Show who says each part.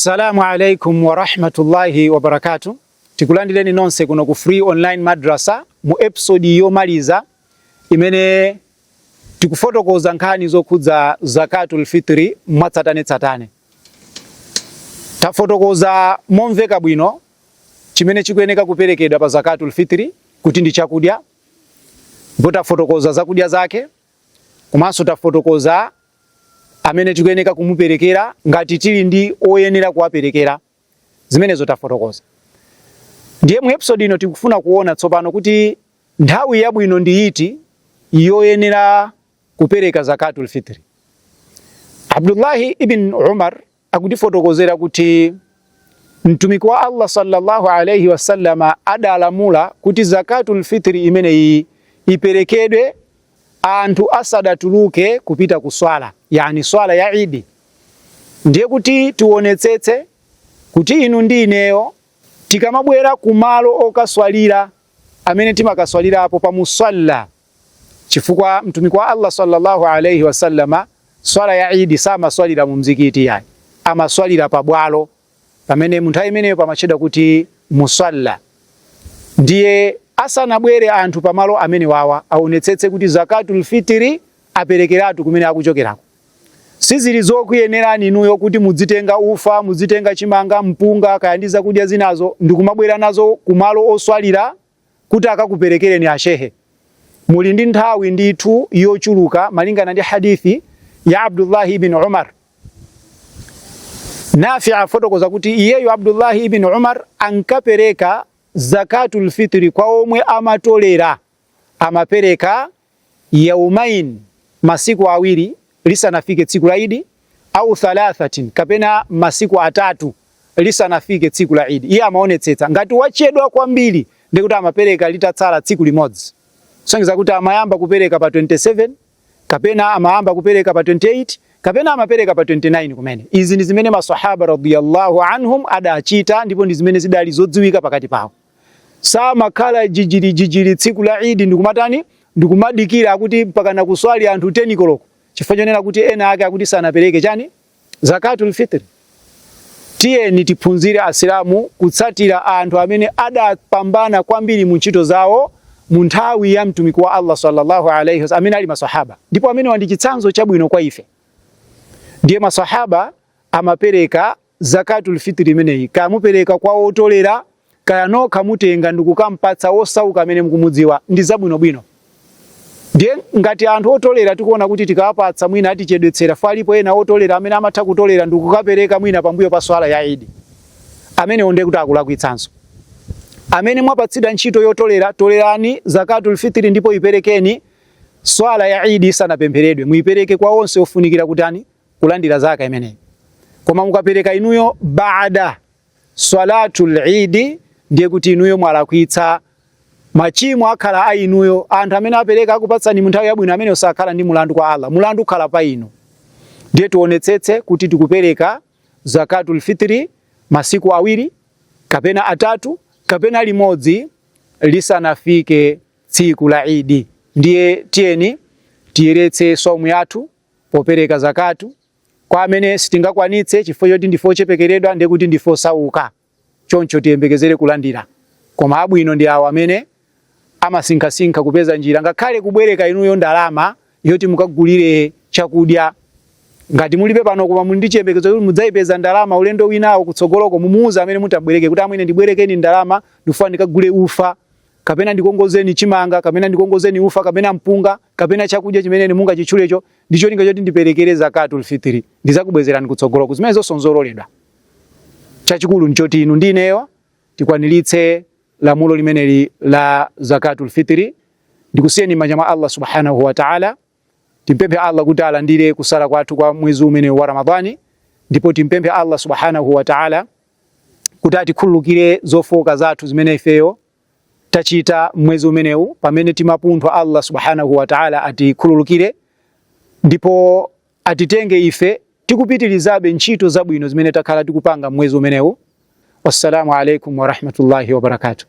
Speaker 1: Assalamu alaikum warahmatullahi wabarakatuh. Tikulandireni nonse kuno ku Free Online Madrasa mu episode yomaliza imene tikufotokoza nkhani zokhudza zakatul fitri mwatsatanetsatane. Tafotokoza momveka bwino chimene chikuyeneka kuperekedwa pa zakatul fitri kuti ndi chakudya, ndipo tafotokoza zakudya zake, komanso tafotokoza amene tikuyeneka kumuperekera ngati tili ndi oyenera kuwaperekera. Zimenezo tafotokoza. Ndiye mu episode ino tikufuna kuona tsopano kuti nthawi yabwino ndi iti yoyenera kupereka zakatul fitri. Abdullahi ibn Umar akutifotokozera kuti Mtumiki wa Allah sallallahu alayhi wasallama adalamula kuti zakatul fitri imeneyi iperekedwe anthu asadatuluke kupita ku swala, yani swala ya Idi. Ndiye kuti tionetsetse kuti inu ndi ineyo tikamabwera kumalo okaswalira amene timakaswalirapo pa musalla, chifukwa Mtumiki wa Allah sallallahu alayhi wasallama swala ya Idi samaswalira mu mzikiti yayi, amaswalira pabwalo pamene mu nthawi imeneyo pamatchedwa kuti musalla. Ndiye asanabwere anthu pamalo amene wawa aonetsetse kuti zakatul fitri aperekeratu kumene akuchokerako. Sizili zokuyenerani inuyo kuti mudzitenga ufa, mudzitenga chimanga, mpunga, kaya ndi zakudya zinazo ndikumabwera nazo kumalo oswalira kuti akakuperekereni ashehe. Muli ndi nthawi ndithu yochuluka malingana ndi hadithi ya Abdullah ibn Umar. Nafi afotokoza kuti iyeyo Abdullah ibn Umar ankapereka zakatul fitri kwa omwe amatolera, amapereka yaumain, masiku awiri lisanafike tsiku la Idi, au thalathatin, kapena masiku atatu lisanafike tsiku la Idi. Iye amaonetsetsa ngati wachedwa kwambiri ndikuti amapereka litatsala tsiku limodzi, kusonyeza kuti amayamba kupereka pa 27 kapena amayamba kupereka pa 28 kapena amapereka pa 29 kumene. Izi ndi zimene masahaba radiyallahu anhum adachita ndipo ndi zimene zidali zodziwika pakati pawo. Samakhala jijiri jijiri tsiku la Idi ndikumatani ndikumadikira akuti mpaka nakuswali anthu 10 koloko, chifukwa chonena kuti ena ake akuti sanapereke chani zakatul fitri. Tiyeni tiphunzire Asilamu kutsatira anthu amene adapambana kwambiri mu ntchito zawo mu nthawi ya Mtumiki wa Allah sallallahu alaihi wasallam amene ali masahaba, ndipo amene ndi chitsanzo chabwino kwa ife. Ndiye masahaba amapereka zakatul fitri imeneyi, kaya mupereka kwa otolera, kaya nokha mutenga ndikukampatsa wosauka amene mukumudziwa, ndi zabwinobwino. Ndiye ngati anthu otolera tikuona kuti tikawapatsa mwina atichedwetsera, alipo ena otolera amene amatha kutolera ndikukapereka mwina pambuyo pa swala ya Idi, amenewo ndiye kuti akulakwitsanso. Amene mwapatsidwa ntchito yotolera, tolerani zakatul fitri ndipo iperekeni swala ya Idi isanapempheredwe, muipereke kwa onse ofunikira kutani kulandira zaka imeneyi. Koma mukapereka inuyo baada swalatul Idi, ndiye kuti inuyo mwalakwitsa, machimo akhala a inuyo. Anthu amene apereka akupatsani mu nthawi yabwino amene osakhala ndi mulandu kwa Allah, mulandu ukhala pa inu. Ndiye tionetsetse kuti tikupereka zakatul fitri masiku awiri kapena atatu kapena limodzi lisanafike tsiku la Idi. Ndiye tiyeni tiyeretse saumu yathu popereka zakatu. Kwa amene sitingakwanitse chifukwa choti ndife ochepekeredwa, ndiye kuti ndife osauka, choncho tiyembekezere kulandira. Koma abwino ndi awo amene amasinkhasinkha kupeza njira, ngakhale kubwereka inuyo ndalama yoti mukagulire chakudya. Ngati mulibe pano koma muli ndi chiyembekezo kuti mudzayipeza ndalama ulendo winawo kutsogoloko, mumuuze amene mutabwereke kuti amwene ndibwerekeni ndalama, ndikufuna ndikagule ufa, kapena ndikongozeni chimanga, kapena ndikongozeni ufa, kapena mpunga, kapena chakudya chimene mungachitchulecho, ndi cholinga choti ndiperekere zakatul fitri, ndizakubwezerani kutsogoloko. Zimene zonse nzololedwa. Chachikulu nchoti inu ndi ineyo tikwaniritse lamulo limeneli la zakatul fitri. Ndikusiyeni m'manja mwa Allah subhanahu wa ta'ala. Timpemphe Allah kuti alandire kusala kwathu kwa mwezi umene wa Ramadhani, ndipo timpemphe Allah subhanahu wa ta'ala kuti atikhululukire zofoka zathu zimene ifeyo tachita mwezi umenewu pamene timapunthwa. Allah subhanahu wa ta'ala atikhululukire ndipo atitenge ife tikupitirizabe ntchito zabwino zimene takhala tikupanga mwezi umenewu. Wassalamu alaikum warahmatullahi wabarakatuh.